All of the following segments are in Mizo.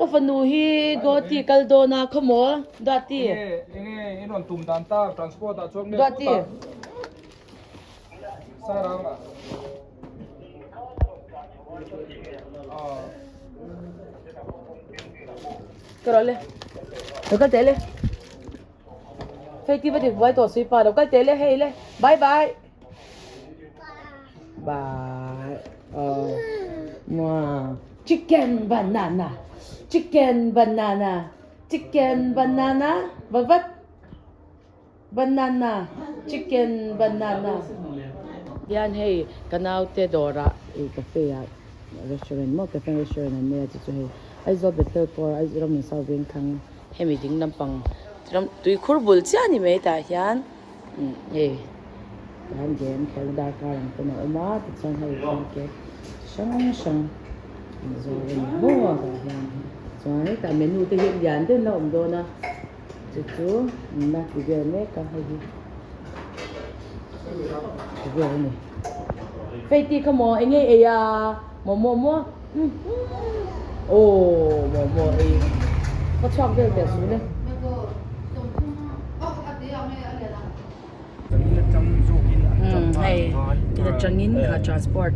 Ka fanu hi Guwahati kal dawn a khaw maw Duati. Enge enge in rawn tum dan ta transport ah chuan nge Duati. khutah Sairang ah. Ah. Ka rawh le. Lo kal teh le. Hei ti va dik buai tawh sui pa lo kal teh le hei le. Bye bye. Bye. Oh. Mwah. Chicken banana. Chicken banana. Chicken banana. Bavat. Banana. Chicken banana. Hian hei ka naute dawrah ih cafe ah restaurant maw cafe restaurant an nei a chu chu hei Aizawl Bethel pawh Aizawl ram insa veng thlang hemi ding lampang ram tuikhur bul chiah a ni mai tah hian. Hei kan game khelhna darkar ang pawn a awm a tichuan hei hian cake chi hrang hrang an zawr a ni maw tah hian chuan hetah menu te hi lian deuhin a awm dawn a chu chu an la ti vel mek a hei hi ti vel a ni feiti kha maw eng nge ei a momo maw aw momo ei ka chhuak vel teh suh le. Hei in atangin kha transport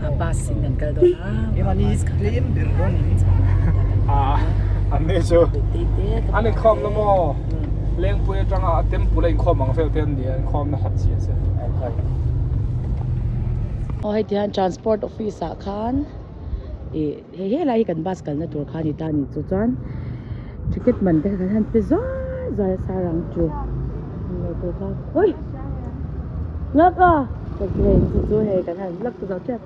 a bus in kan kal dawn a bus kha an ni chu an inkhawm na maw lengpui atanga a temple a inkhawm ang vel te an ni a inkhawm na hat chi a che aw hei ti hian transport office ah khan ih hei helai hi kan bus kalna tur kha a ni ta a ni chu chuan ticket man te kha kan han pe zuai zuai a sarang chu ui ngak a hei chu chu hei kan han lak zo tep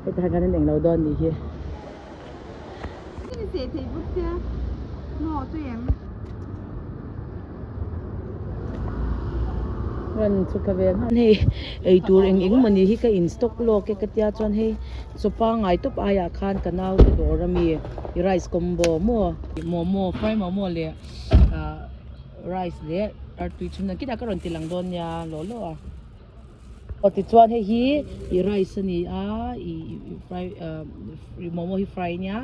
heta hian kan han englo dawn nih hi. Rawn chhuk thla ve nghal hei eitur eng eng mawni hi ka in stock lawk e ka tia chuan hei chaw pangngai tawp aiah khan ka nau te dawr ami rice combo maw momo fry momo leh ah rice leh artui chhun ang kitah ka rawn ti lang dawn nia lawh lawh a aw tichuan hei hi ih rice a ni a ih fry ah momo hi fry ania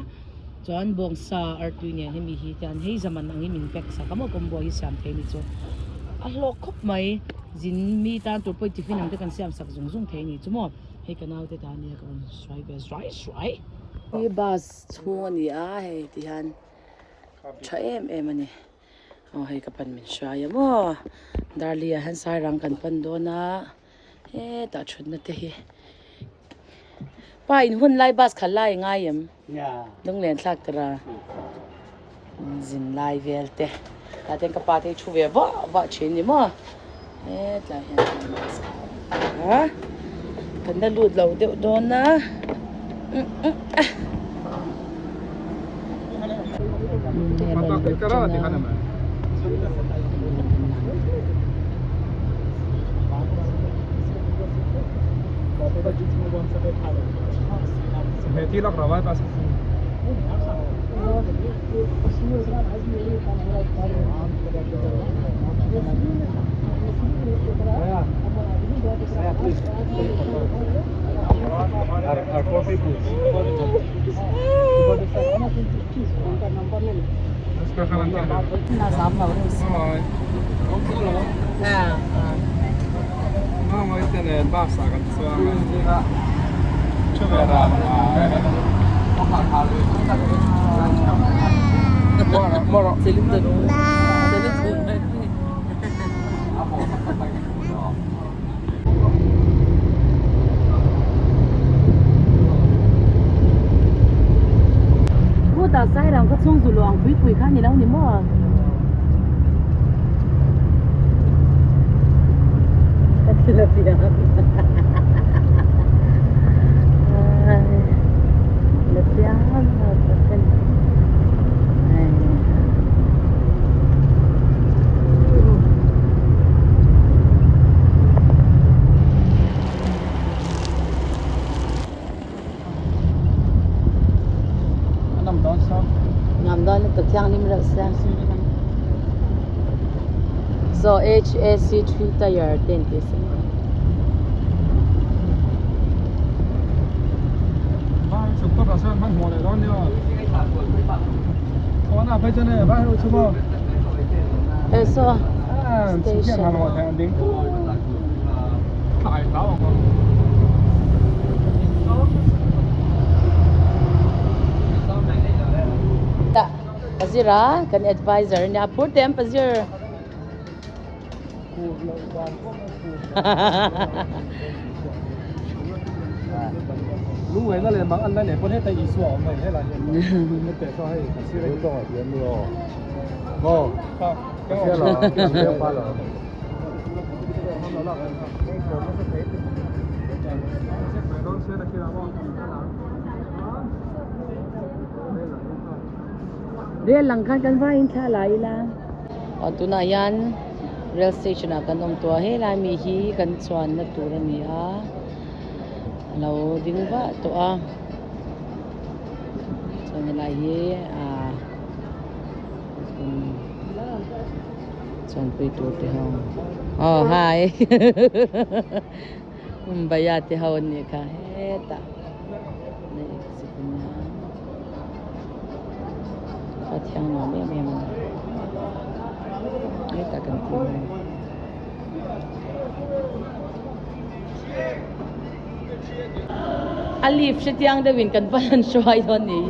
chuan bawngsa artui nen hemi hi tian hei zaman angin min pack sak a maw combo hi siam thei a ni chu a hlawk khawp mai zin mi tan tur pawhin tiffin ang te kan siam sak zung zung thei a ni chu maw hei ka naute tan nia ka rawn sawi ve zuai zuai. Hi bus chhung a ni a hei ti hian tha em em a ni. Aw hei ka pan min hrai a maw Darli ah hian sairang kan pan dawn a hetah thutna te hi pa in hun lai bus khalh lai a ngai em lunglen thlak tur a zin lai vel te tah ten ka pa te hi thu ve vah vah thin ni maw hetlai hian bus a kan la lut lo deuh dawn a. Khutah Sairang khaw chhung zu luang pui pui kha a ni lo ni maw? Ka thil a piang La piang ka Nam dawn lutuk thianghlim reuh sia. So HAC 3 tire te an tih a sin. Hei saw station Pazir a kan advisor a nia phur teh ang Pazir. Rel lang khan kan vaiin thla la ila. Aw tunah hian rail station ah kan awm tawh a helai mi hi kan chuanna tur a ni a a lo ding vah tawh a chuan helai hi ah chuanpui tur te ho aw hi Mumbai-a te ho an nih kha hetah an exit a nia a thiang nuam em em a ni hetah kan tih mai a lift hre chiang deuhin kan pan an hruai dawn ni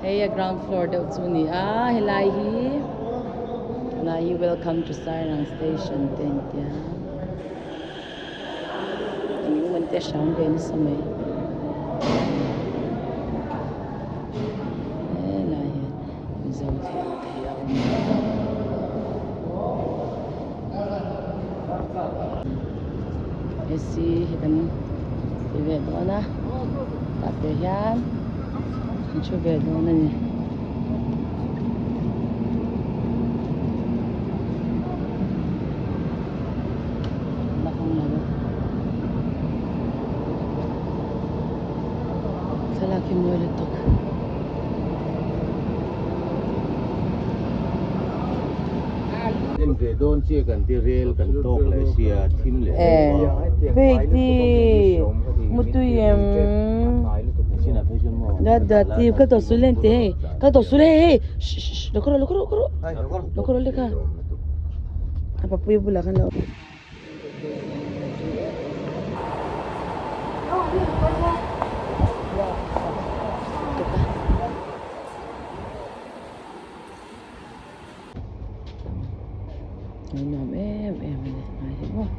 hei a ground floor deuh chu a ni a helai hi helai hi welcome to Sairang station te an tia. Eng emaw te hram ve nasa mai helai hi mizo thil te hi a awm a AC hi kan ti ve dawn a tah te hian an thu ve dawn a ni. La hawng lo a thlalak hi mawi lutuk. En ve dawn chiah kan ti rel kan tawk leh sia thim leh Eh Peiti mutui em da da ti kal tawh sul en teh hei kal tawh sul hei hei shh shh lo kawr lo kawr lo kawr lo kawr le kha. A papui bulah khan lo A nuam em em a ni hnai hi maw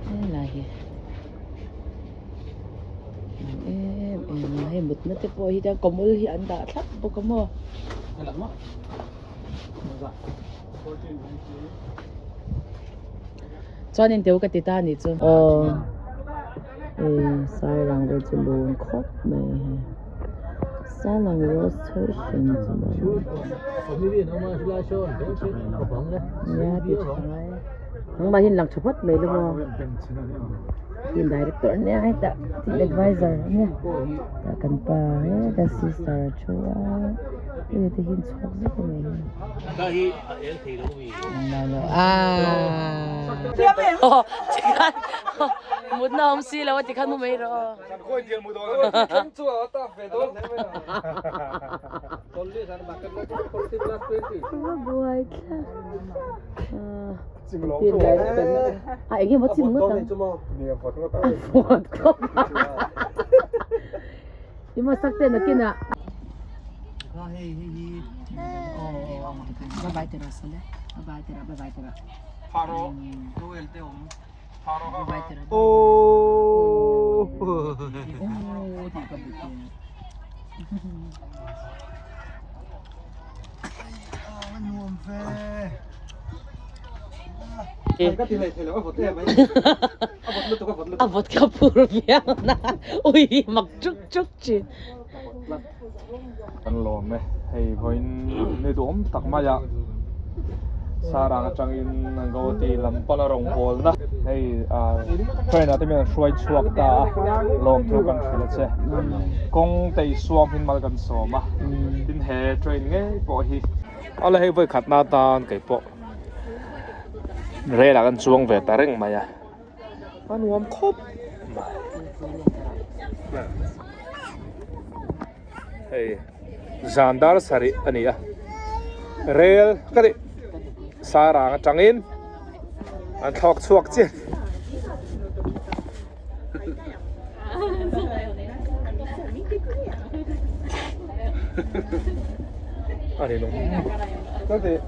helai hi. Em em a hei mutna te pawh hi chuan kawmul hi an dah thlap bawk a maw. Chuanin teu ka ti ta anih chu. Aw hei sairang vel chu lung khawp mai hei sairang road station chu nia ti tha ngai nangmah hian lang tha phawt mai lo maw. Team director ania hetah team advisor ania tah kan pa hetah sister a thu a hei te hi an chhuak zet a ni aw tikhan mutna awm si lo a tikhan mu mai rawh buai thlak. Team director a eng emaw chim ngawt ang a vawt khawp a i maw sak te nakinah bye bye tira sale bye bye tira bye bye tira bye bye tira oh ti ka buti A vawt kha phur viau na ui mak chuk chuk thin. Kan lawm e, hei vawiin ni duhawm tak mai a Sarang atangin Gauhati lam pana rawngbawlna hei train ah te hian an hruai chhuak ta a lawmthu kan hrilh a che kawng tei suam hin mal kan sawm a tin he train ngei pawh hi Ala hei vawi khatna atan kei pawh rel ah kan chuang ve ta reng mai a a nuam khawp mai. Hei zan dar sarih a ni a, rel ka tih sarang atangin an thlawk chhuak chiah. A ni lawm ka tih.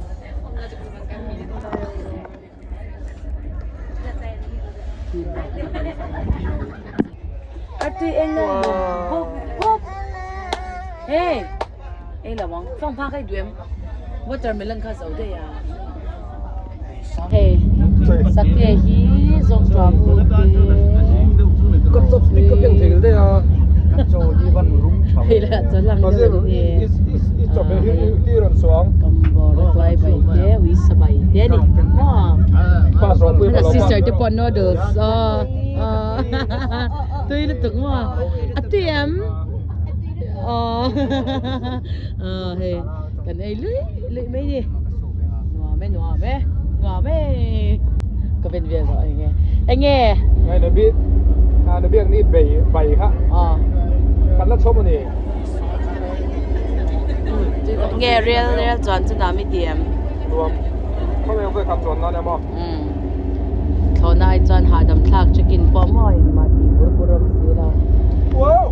Sister te pawh noodles aw tui lutuk maw a tui em aw hei kan ei luih luih mai ni nuam e nuam e nuam e ka ven vel rawh enge enge na biak ni bei bai kha kan la chhawm a ni. Nge rel rel chuan chu nam i ti em? Nuam. Khawvel khawi khat chuan nan emaw? Umm. Thlawhna ai chuan hahdam thlak check-in pawh maw engmah tih bur bur awm si lo. Wow!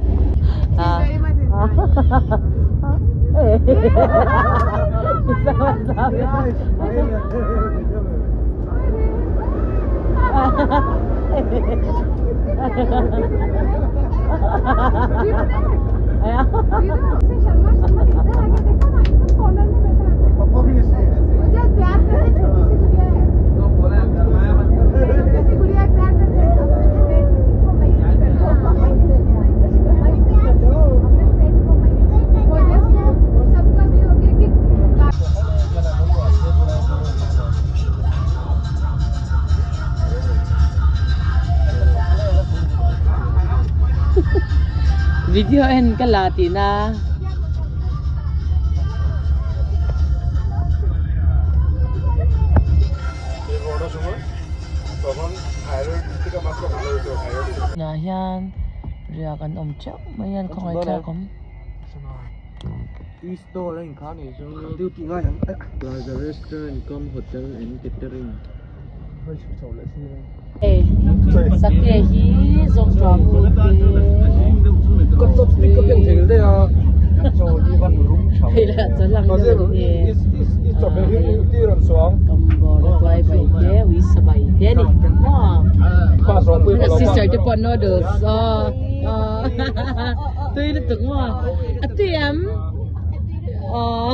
Video en ka la tih na. Tunah hian riak an awm teuh mai a khawngaih thlak awm. Hei sake hi zawng tha mu te hei lah chaw lang deuh an ni kambawr a tuai bai te ui sa bai te a ni maw sister te pawh noodles aw tui lutuk maw a tui em aw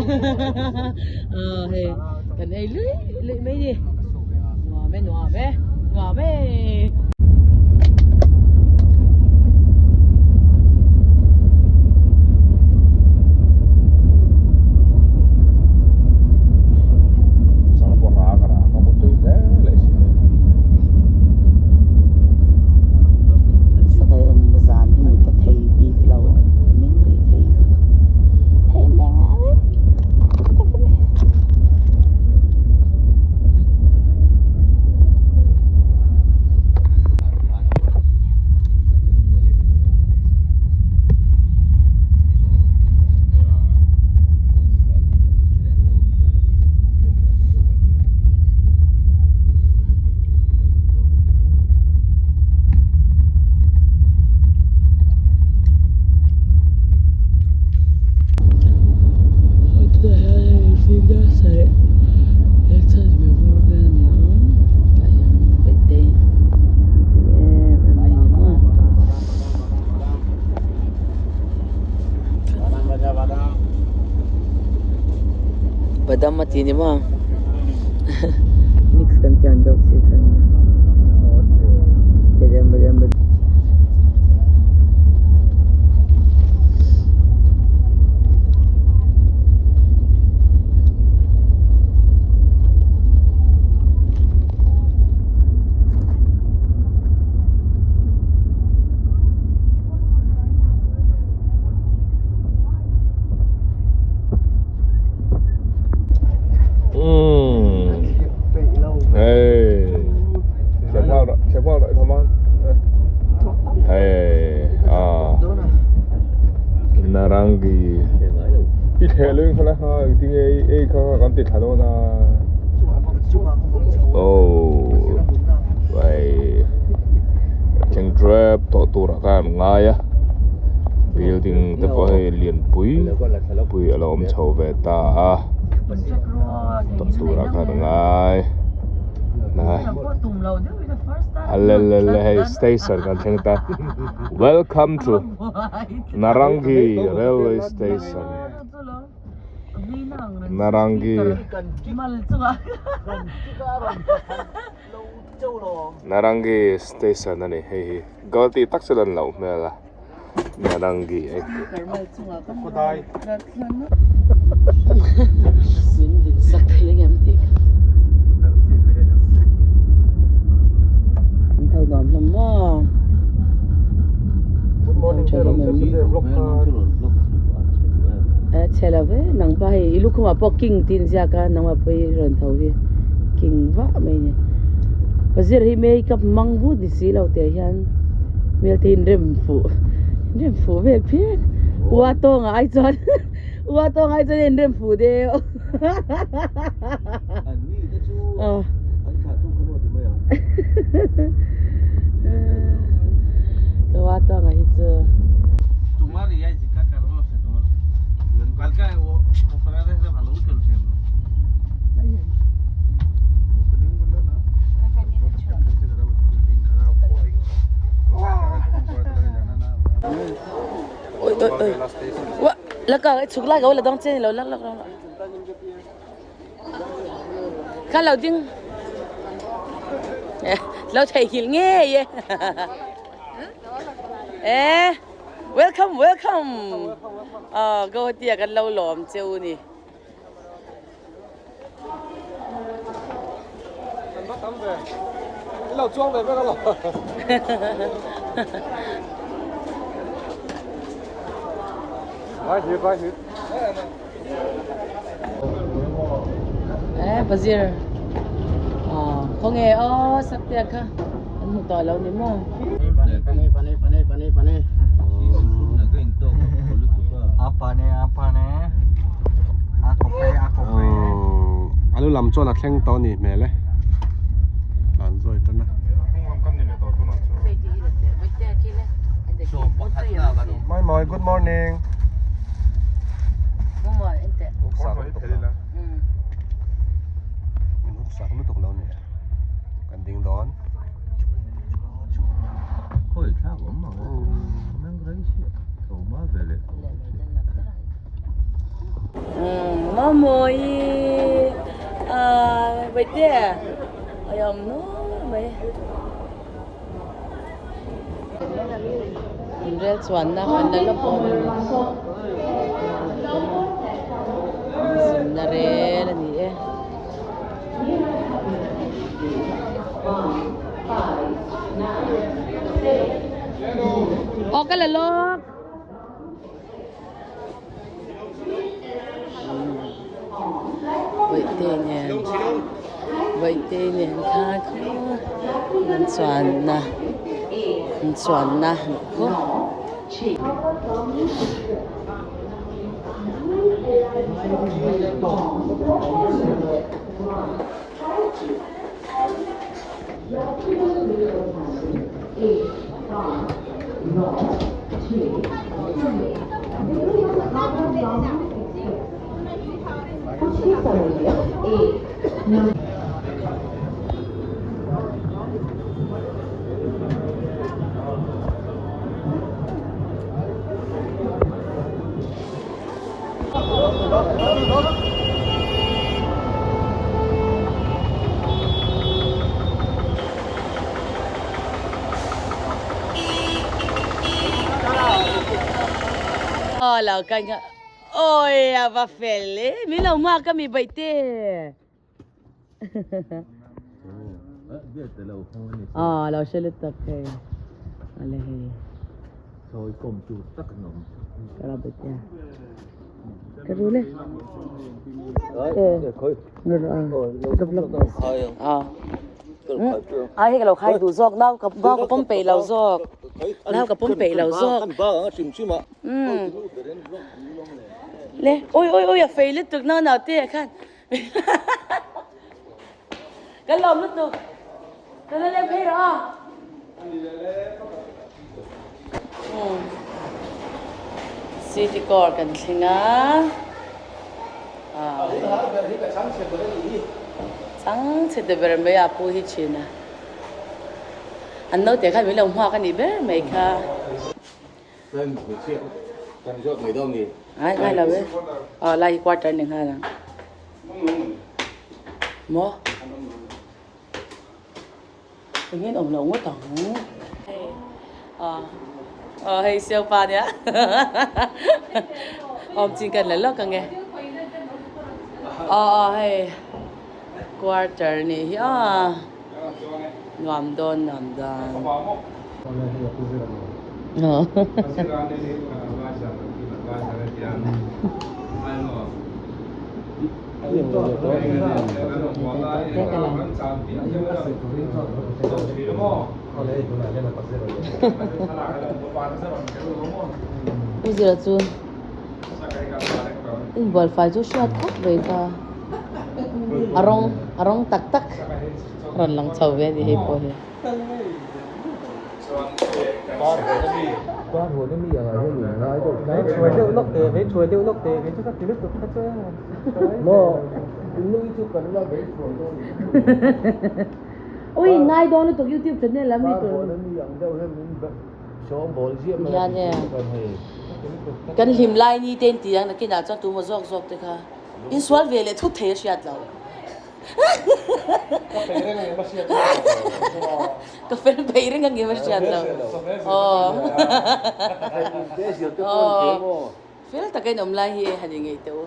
hei kan ei luih luih mai ni nuam e nuam e nuam e. Sakai awm zan hi mut a thei bik lo meng rei thei hei meng a ni. Tunah hian hei fim deuh sarih he chanve bawr vel a ni ang tah hian paihte tui em em mai a ni maw. Badam a ti ni maw mix kan tih ang deuh chi kha a ni a badam badam badam. Umm. Hey. Narangi i thleh luin kha la kha engtin nge ei kha kha kan ti thla dawn a oh vai thleng tep tawh turah khan an ngai a building te pawh hei lianpui pui a lo awm chho ve ta a tawh turah khan an ngai alelele hei station kan thleng ta welcome to Narangi railway station Narangi Narangi station a ni hei hi Guwahati tak chu lan loh hmel a Narangi a inti. Chhe lo ve nang pa hei i lukhumah pawh king tih in ziak a nangmah pawh hi rawn tho hi king vah mai a ni pazir hi makeup mang vut ni si lo teh hian hmel te hi in rem fuh in rem fuh vel phian ua tawngah ai chuan ua tawngah ai chuan in rem fuh deuh Ua tawngah hi chu. Oi oi oi. Wa la ka chuk lai ka la dong chen lo lak lak lak. Kha lo ding. Lo thei hil nge ye. Eh welcome welcome. Ah Guwahati ah kan lo lawm cheu ni. Eh Bazir ah khawnge aw sakte kha an hmu tawh lo ni maw. A lu lam chuan a thleng tawh a nih hmel e tlan zawi tan a. Mawi mawi good morning. Sak lutuk lo ni kan ding dawn. Khawi thlak awm ang e meng rei chiah tho hma ve leh tho Mamawi ah Vaite a awm nual mai in rel chuanna an la lawk awm a ni zinna rel a ni e. Aw ka la lawk. Vaihte nen vaihte nen kha kha an chuanna an chuanna khaw. Aw lo kan kha awi a va fel e min lo hmuak ka mi baih te aw lo hre lutuk hei ale hei. Sawi kawm tur tak an awm. Ka la bet ya. Ka rul e. A. Ai hei ka lo khai duh zawk nau ka nau ka pawm peih lo zawk. Nau ka pawm peih lo zawk. Umm. Le oi oi oi a fei lutuk nau nau te ah khan. Kan lawm lutuk. Kan la leng phei rawh a. Umm. City core kan thleng a. Chang chhe te ber mai a pu hi thin a. An naute khan min lo hmuak a nih ber mai kha. Ngai ngai lo e. Aw lai hi quarter ni nghal ang. Maw? Eng in awm lo ngawt ang. Aw aw hei siau pa nia. Awm chin kan la lawk ang e. Aw aw hei quarter nih hi aw. Nuam dawn nuam dawn. U zira chu inbual fai chu hriat khawp mai ta a rawng a rawng tak tak rawn lang chho ve a ni hei pawh hi. Ui ngai dawn lutuk youtube channel a mi tur hian e kan hlim lai ni te in ti ang nakinah chuan tumaw zawk zawk te kha insual ve leh thut thei a hriat lo. Ka fel peih reng ang em a hriat lo. Aw. Aw. Fel taka in awm lai hi han ingeih teh u.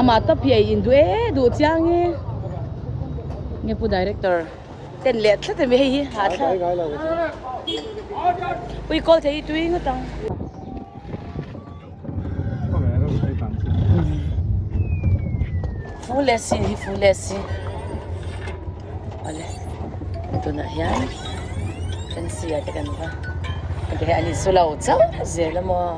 Amah tawp hi ei in duh e duh chiang e. Nge pu director ten leh tlat em hei hi hahthlak. Ui call thei hi tui ngawt ang. Fu leh si hi fu leh si awle tunah hian fancy ah te kan va heti hi an insu lo chauh zel a maw.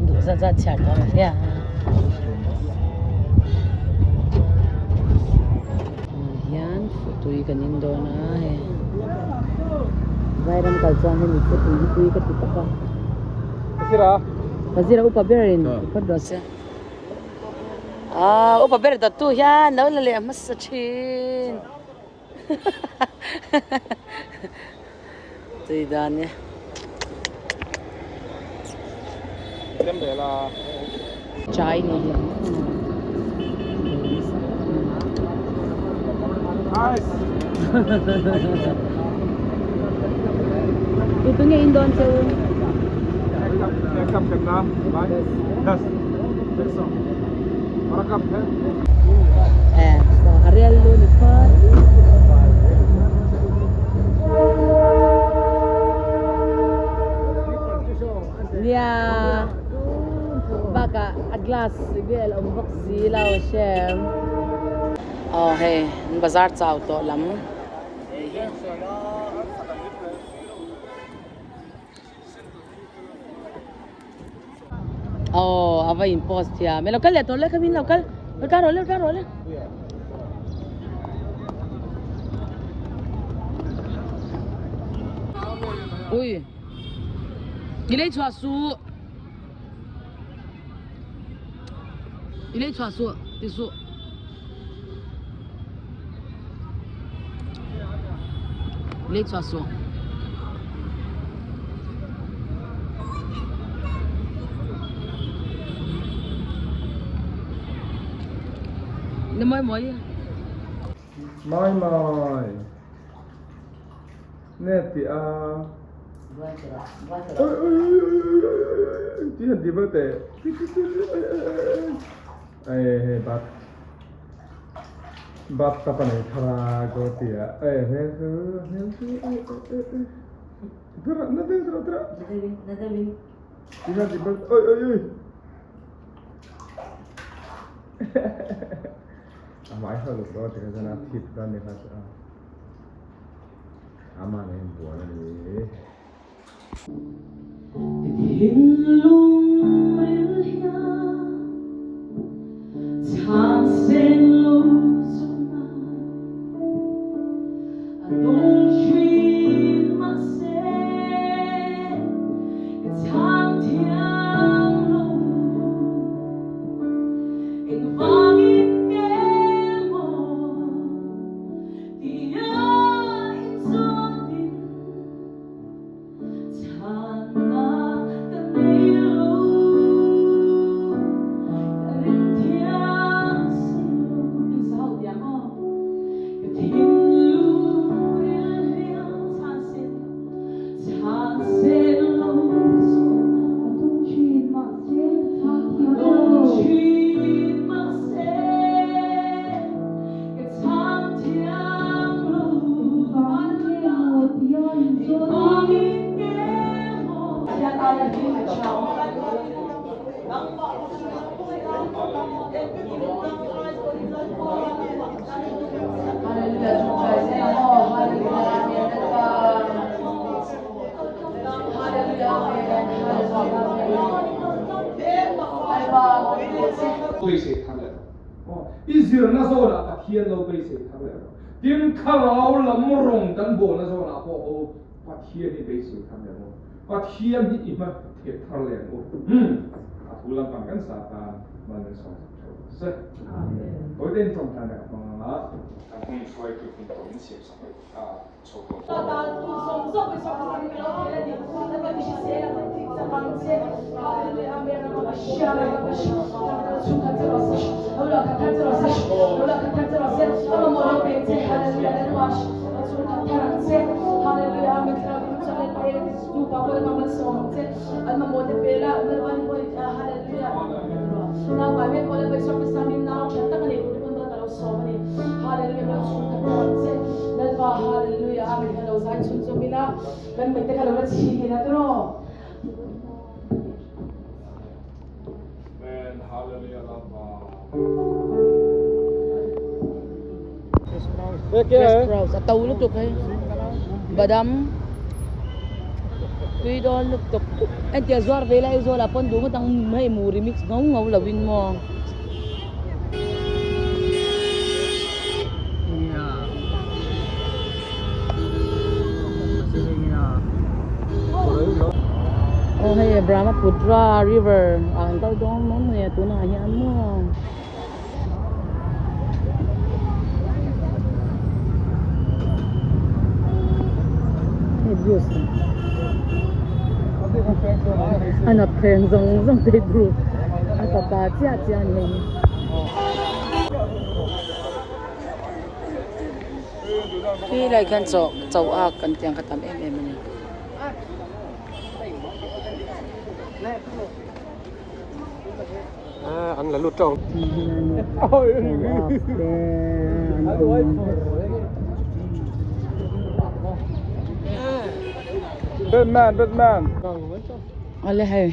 Duh zat zat chhiar tawh ang hian hian tui kan in dawn a hei vairam kal chuan hemi chu tui hi tui ka ti tawp a Pazira upa berin phawt rawh se ah upa ber dawttu hian lo la leh hmasa thin. Tui dan e. Chai ni hi. Tu tu nge in dawn cheu? Eh, a real lu ni phawt. Nia bakah a glass vel awm bawk si lo hrem. Aw hei an bazar chau tawh lam. Aw a va in post thiam e lo kal leh tawh le kha min lo kal lo tla rawh le lo tla rawh le ui i lei chhuah suh i lei chhuah suh ti suh Lei chhuah suh. Ni mawi mawi. Mawi mawi. Nge ti a. Oi oi oi oi oi oi ti han ti ber teh. Ti ti ti oi oi oi oi. Ai hei bat. Bathtub a nei thar a Goti ah e hmel chu hmel chu e e e e tura na deuh tura tura Na deuh in na deuh in Ina ti bal oi oi oi a hmai kha lut lo tikha chuan a thip ta ni kha chu a ama nen bual a ni. Thinlung ril hian chhan sen lo zawhna a dawng thin mahse ka chhang thiam lo. Engvangin nge maw tia inzawtin Beisei thar leh rawh. I zirna zawnah Pathian lo beisei thar leh rawh. Tin, thlarau lam rawng kan bawhna zawnah pawh ho Pathian hi beisei thar leh rawh. Pathian hi i hma theh thar leh ang u. A thu lampang kan sa tan mal min sawm sak theuh ang se. Tawite in tawngtai leh a hmang anga kan hun hruaitu hun tawh min siam sak leh a chho tawh. Amen Hallelujah Lalpa. Sprouts a to lutuk hei badam tui dawn lutuk entia zuar ve lai zawl ah pawn duh ngawt ang hei muri mix ngau ngau lo in maw. Aw hei Brahmaputra river ah kan kal dawn maw mai a tunah hian maw. Hei bus a nat pheng zawng zawng te bru a fapa chiah chiah a ni hei hi. Khi lai khian chaw chaw ak kan tih ang kha tam em em a ni. An la lut tawng. Chaw ak te an awm. Batman Batman. Awle hei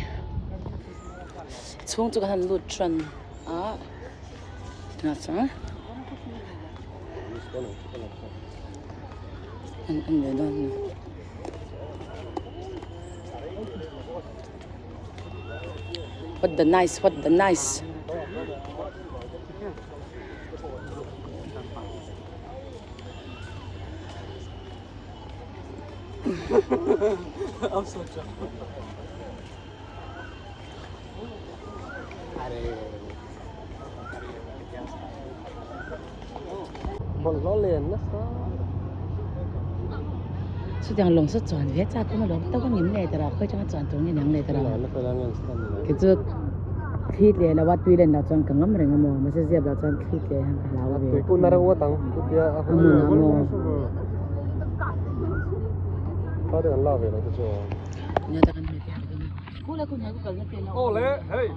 chhung chu kan han lut tan a. What the nice, what the nice. Chutiang lawng saw chuan ve chak awm alawm tak a ngim leh tara khawi atanga chuan tur nge niang leh tara kei chu thli tleh lo a tui len loh chuan ka ngam reng a maw mahse ziap loh chuan thli tleh hian ka hlau ve a hmun ah maw. Awle hei.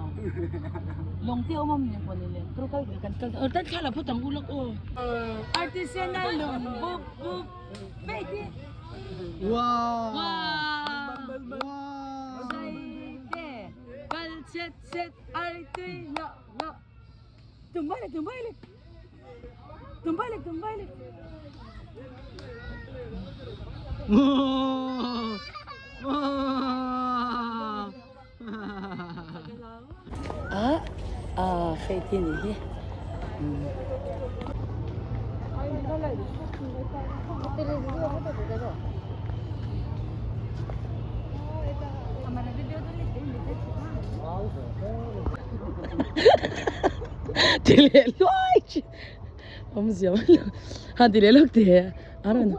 Lawng te awm a mi pawh ni le kal kal kan kal aw tan thla la phawt ang u lawk aw artisan a lung bup bup vei ti wow sai te kal chet chet artui lo lo tumbai le tumbai le tumbai le tumbai le Ah ah hei khi ni hi Ti leh luai chi awmzia mai lo han ti leh lawk teh a rawn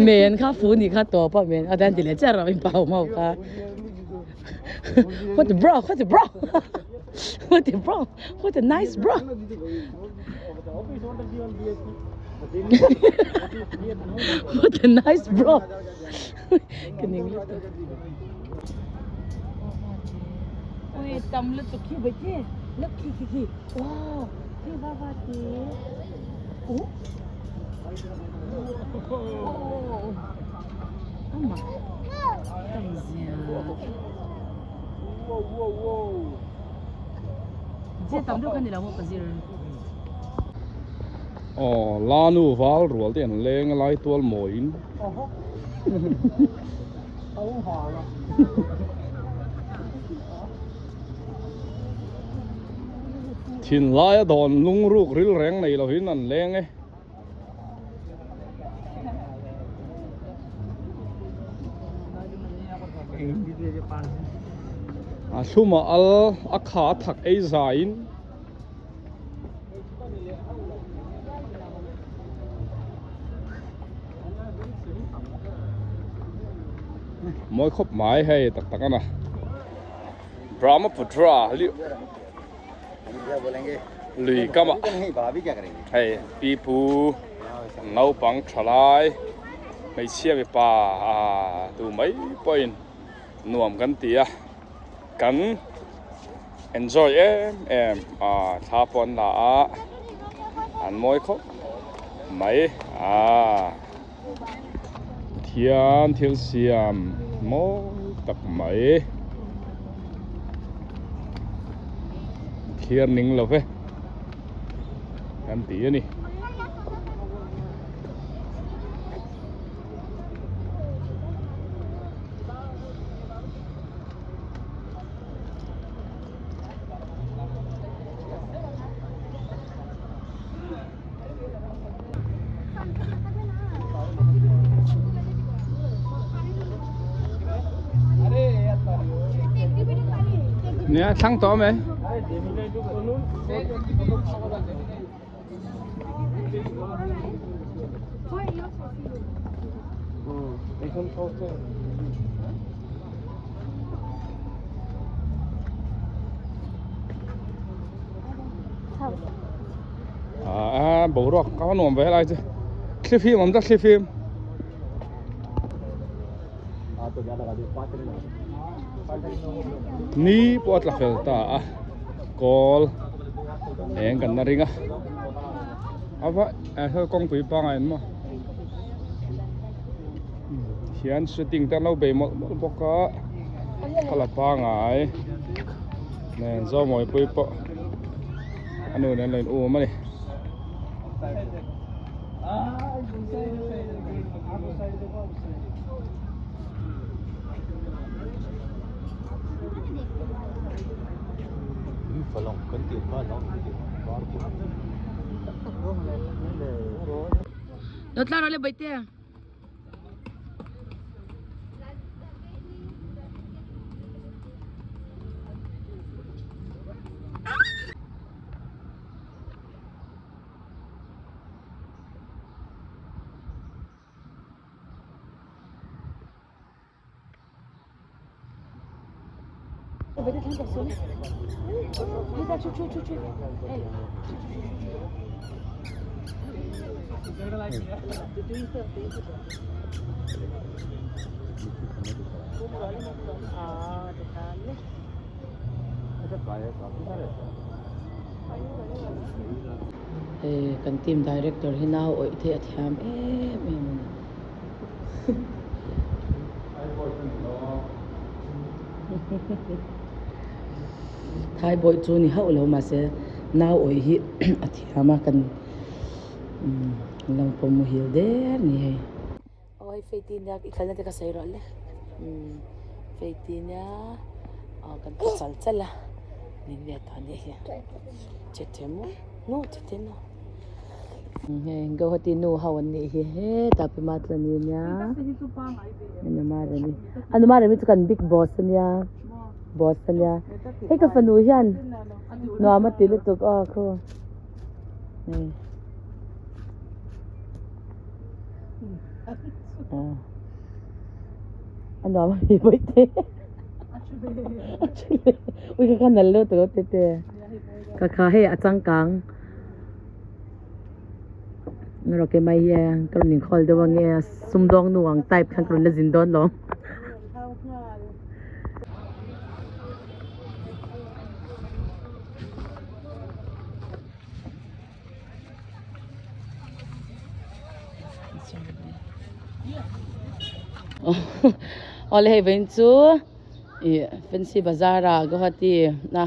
Men kha fu nih kha tawp a men a dan ti leh chiah rawh in pau mau kha what the bro what the bro what the bro what the nice bro what the nice bro ka ning lutuk ui tam lutuk khi bai khi luk khi khi khi wow khi va va ti uh ama tam zia je tam deuh kha ni lo maw pazir Aw lanu val rual te an leng a lai tual mawiin. Thinlai a dawn lungruk ril reng nei lovin an leng e. A thlumah al a kha a thak ei zaiin. Mawi khawp mai hei tak tak a na Brahmaputra lui kam ah hei pipu naupang tha lai hmeichhia mipa ah tu mai pawhin nuam kan ti a kan enjoy em em a thla pawh an la a an mawi khawp mai a thian thil siam mawi tak mai thlir ning lo ve kan ti a ni. Nia thlang tawh mai. À, boruak ka nuam ve helai chu thlifim awm ta thlifim ni pawh a tla fel ta a kawl eng kan la ring a a va hel kawngpui pangai an maw hian shooting te an lo bei mawlh mawlh bawk a thla pangai nen zawmawipui pawh a nu nen lo in um a ni. Lo tla rawh le Bawitea. Hei kan team director hi nau awih te a thiam em em a ni. Thai bawih chu ni hauh lo mahse nau awih hi a thiam a kan lang pawh muhil der ni hei. Aw hei Faith-i nia i khalna te ka sawi rawh le Faith-i nia aw kan ti chal chal a min ve tawh ania hi che che maw nu che che nu hei Guwahati nu ho an nih hi hetah pi Matlani ania Anumarami Anumarami chu kan big boss ania boss ania hei ka fanu hian nuam a ti lutuk aw khu hei. A nuam a mi pawi te a thu le ui ka kha nal lo tawh te te ka kha hei a changkang erawh keimah hi ka rawn inkhawl deuh ange sumdawng nu ang type khan ka rawn la zin dawn lo. Awle hei vawiin chu ih fancy bazar ah Guwahati a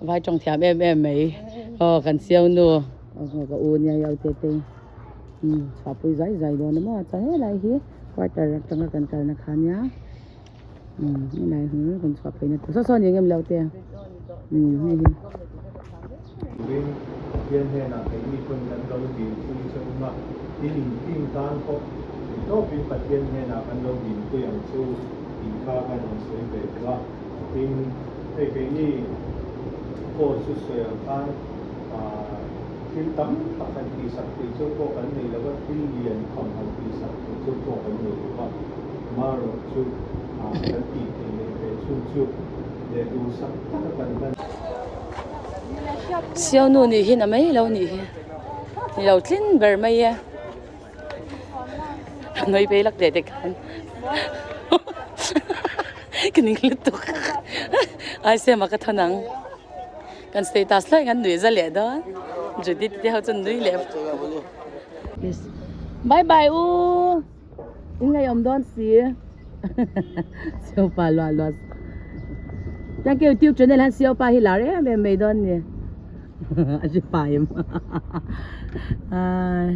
vai tawng thiam em em mai aw kan siau nu ka u nia i au te te chhuahpui zai zai dawn a maw chuan helai hi quarter atanga kan kalna kha ania helai hi kan chhuahpui na tur saw saw ni ang em lo te hei hi. Turin Pathian hnenah keini pawn kan lo dilpui che um a, tin in team tan pawh theihtawpin Pathian hnenah kan lo dilpui ang chu tih kha kan rawn sawi ve duh a. Tin, hei keini course chu sawi ang khan thil tam tak han tihsak theih chu pawh kan nei lo va, thil lian tham han tihsak theih chu pawh kan nei lo va, marawh chu kan tih theih leh ve chhun chu leh duhsak taka kan hlan. Siau nu nih hi na mai lo nih hi ni lo tlin ber mai e nawi phei lak leh te khan ka ning lutuk ai sema ka thawn ang kan status lai kan nuih za leh dawn Judith te ho chu an nui leh bye bye u. In ngaihawm dawn si. Siopa luah luah. Thank you YouTube channel han Siopa hi lar em em mai dawn ni. A hre pa em. Ai.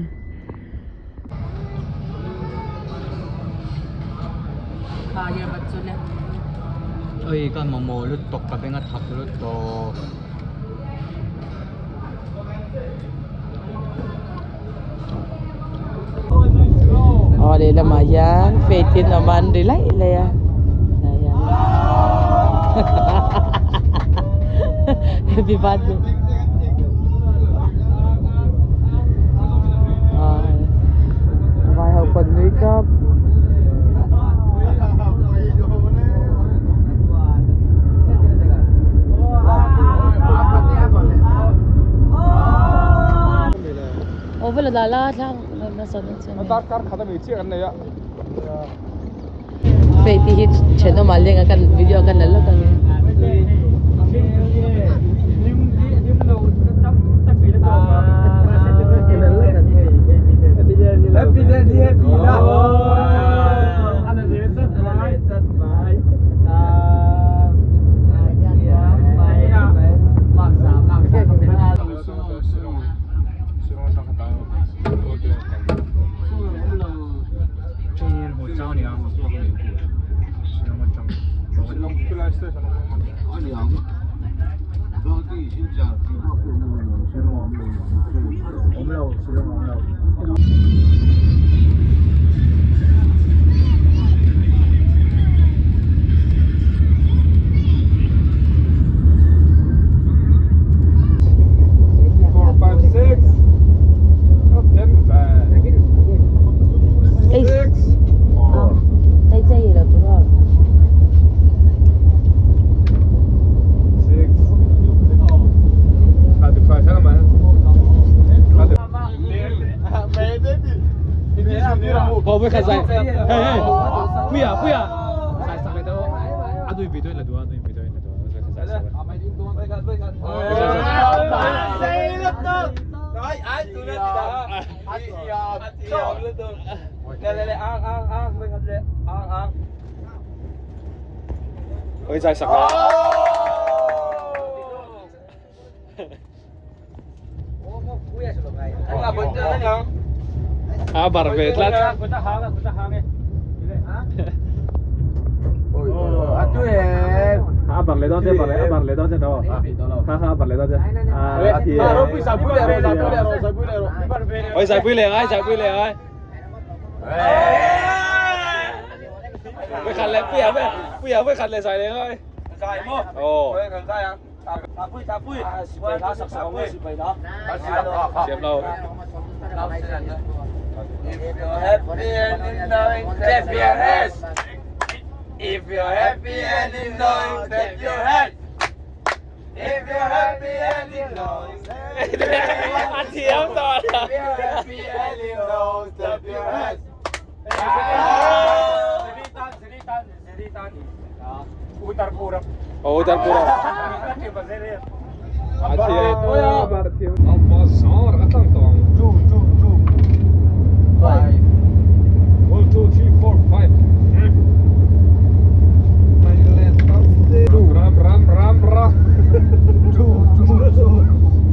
Kha yer bat chu le. Oi ka mamawh lutuk ka beng a thak lutuk. Aw lehlamah hian faith in awm a an ri laih laih a tah hian happy birthday vai ho pawh an nui tawp. Aw vela dah la thlang hmasa dawn chiang A darkar khat a mi chiah kan nei a. Fei tih hi thenawm ah leng a kan video kan la lawk ang e. Aw voi khat zai. Hey hey. Puia puia. Zai sak le tawh. A nui video in la duh a, a nui video in la duh a. Voi khat zai sak le. Oi zai sak le. A bar ve tlat. A bar le dawn che bar le a bar le dawn che no. Kha kha a bar le dawn che. A thi. Oi zai pui le ngai zai pui le ngai. Voi khat le pui a pui a voi khat le zai le ngai. Zai mo. Oh. Thiam lo. A thiam tawh lo. Oh, Utarpura. A thiam. A bazar a tlang tawh ang. 2 2 2 5 1 2 3 4 5. Ram ram ram ram. 2 2 2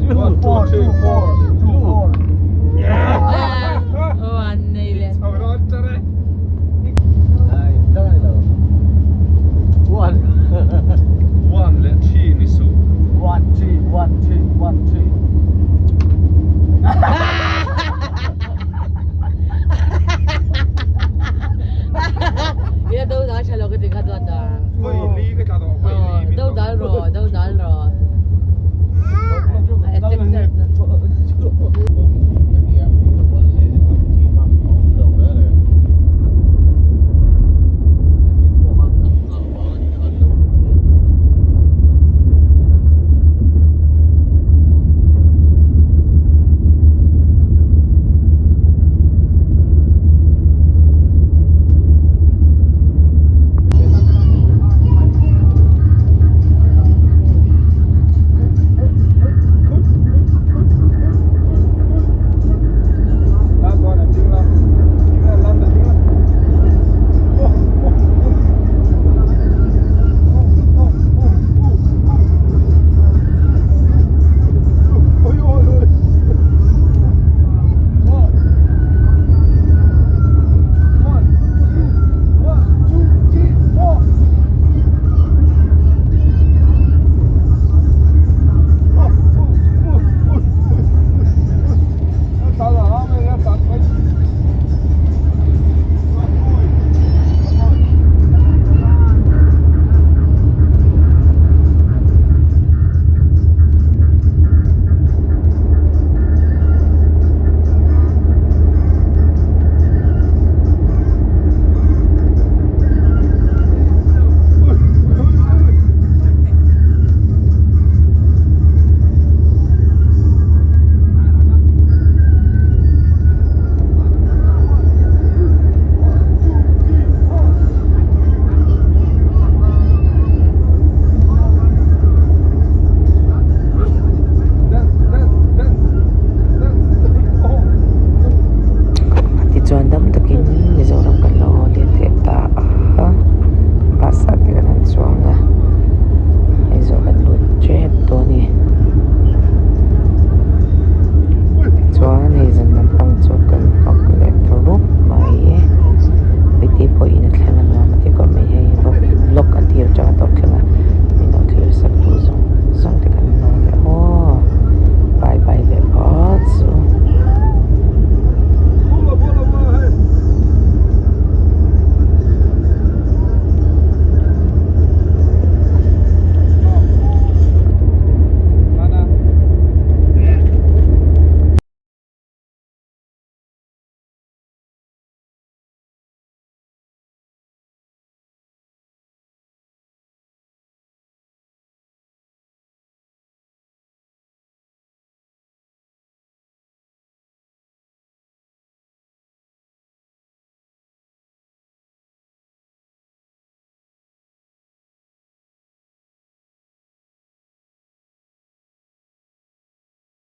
1 2 3 4 2 4. Oh, an nei le. One. 1 leh 3 ni suh. 1 3 1 3 1 3. Ia do dal tha lo ka ti kha duat a. Voi li ka tla tawh voi li. Do dal ro do